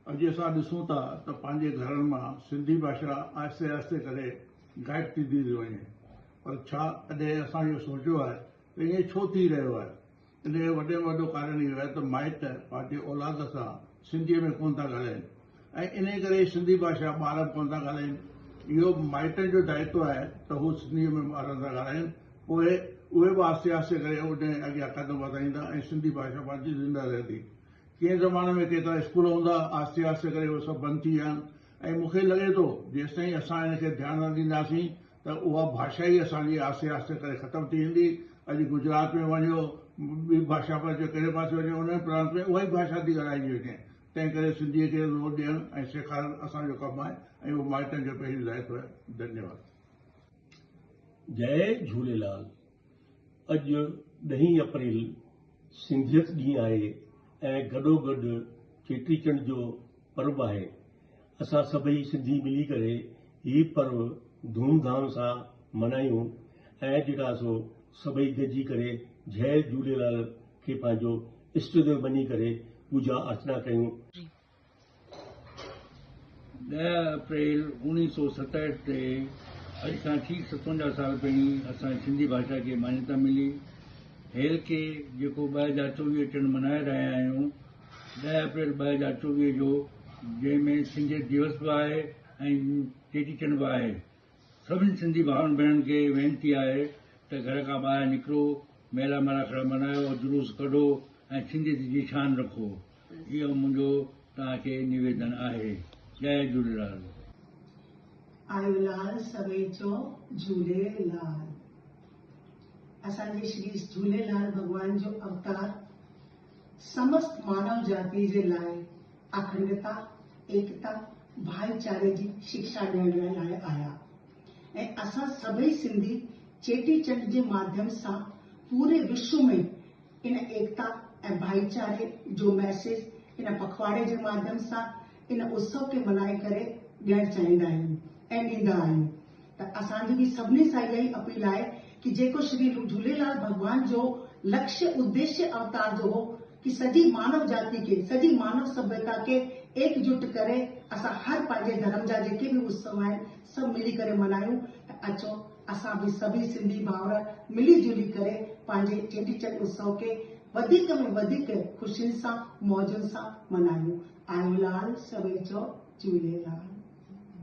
اڄ اسان ڏسون ٿا ته پنهنجي گهرن مان سنڌي ڀاشا آهستي آهستي ڪري غائب ٿيندي ٿي وڃي پر ڇا ڪڏهن اسان اهو سوچيو آهي ته ائين ڇو ٿي رهيو آهي؟ ان جو وڏي ۾ وڏو ڪارڻ اهو آهي ته مائٽ پنهنجي اولاد سان سنڌيء ۾ ڪونه ٿا ڳالهائين ۽ انهيء ڪري سنڌي ڀاشا ٻار به ڪونه ٿا ڳالهائين. اهو مائٽن جو دائتو آهي ته هو سنڌيء ۾ ٻارن سان ڳالهائين پوء اهي به آهستي آهستي ڪري ان اڳيان قدم وڌائيندا ۽ سنڌي ڀاشا پنهنجي زنده رهندي. ڪنهن زماني ۾ ڪيترا اسڪول هوندا، آهستي آهستي ڪري اهي سڀ بند ٿي ويا آهن ۽ مون کي لڳي ٿو جيستائين اسان ان کي ڌيان نه ڏينداسين ته اها ڀاشا ئي اسان جي آهستي آهستي ڪري ختم ٿي ويندي. اڄ گجرات ۾ وڃو، ٻي ڀاشا پر ڪهڙي پاسي وڃو انهن پرانت ۾ اها ئي ڀاشا ٿي ڳالهائجي وڃي. تنهن ڪري سنڌيء کي زور ڏيڻ ۽ سيکارڻ اسان جو ڪم آهي ۽ اهو مائٽن جو پهريون دائتو آهي. ڌنيواد. جئي جهوليلال. اڄ ڏهين اپريل سنڌيت ڏينهن آهي ۽ گڏوگڏ چيٽي چنڊ جو پرب آهي. اسان سڀئي سنڌي ملي ڪري هي پرب ڌوم ڌام سان منايون ۽ جيڪا سو سڀئي گڏجي ڪري جئي جهوليلال کي پنهنجو اشٽ ديو مڃي ڪري پوڄا ارچنا ڪيون. ڏهه اپريل اوڻيهه سو ستهٺ تي اڄ کان ٺيڪ 57 سال پهرين اسان جي سنڌي ڀاشا کي مانيتا ملي. هيل کي جيڪو 2024 چنڊ منائي رهيا آهيون ڏهه اپريل 2024 جو جنهن ۾ سنڌيت ديوس به آهي ۽ چيٽي چنڊ به آهي. سڀني سنڌي ڀائرن ڀيڻن کي وينتي آهي ته گهر کان ٻاهر نڪرو، ميلا مراکڙا منايو، جلوس ڪڍو ۽ سنڌيت جي شان رکو. اهو منهنجو توهان کي نويدن آهي. جئي جهوليلال. آيو لال سوين چئو جهوليلال. اسان جي شري جهوليلال ڀڳوان جو اوتار سمست مانو جاتي جي لاء اکنڊتا، ايڪتا، ڀائيچاري جي شڪشا ڏيڻ لاء آيا ۽ اسان سڀئي سنڌي چيٽي چنڊ جي ماڌيم سان پوري وشو ۾ ان ايڪتا ۽ ڀائيچاري جو ميسيج ان پکواڙي جي ماڌيم سان ان اتسو کي ملهائي ڪري ڏيڻ چاهيندا آهيون ۽ ڏيندا آهيون ته اسان جي به سڀني سان اها ئي اپيل آهي ڪي جيڪو شري جهوليلال ڀڳوان جو لڪشيه اديشيه اوتار جو هو ڪي سڄي مانو جاتي کي سڄي مانو سڀيتا کي ايڪ جٽ ڪري اسان هر پنهنجي ڌرم جا جيڪي به اتسو آهن سڀ ملي ڪري ملهايون ته اچو اسان به سڀئي سنڌي ڀائر ملي جلي ڪري پنهنجي چيٽي چنڊ اتسو کي وڌيڪ ۾ وڌيڪ خوشين سان موجن سان ملهايون. آيو لال سويچو جهوليلال.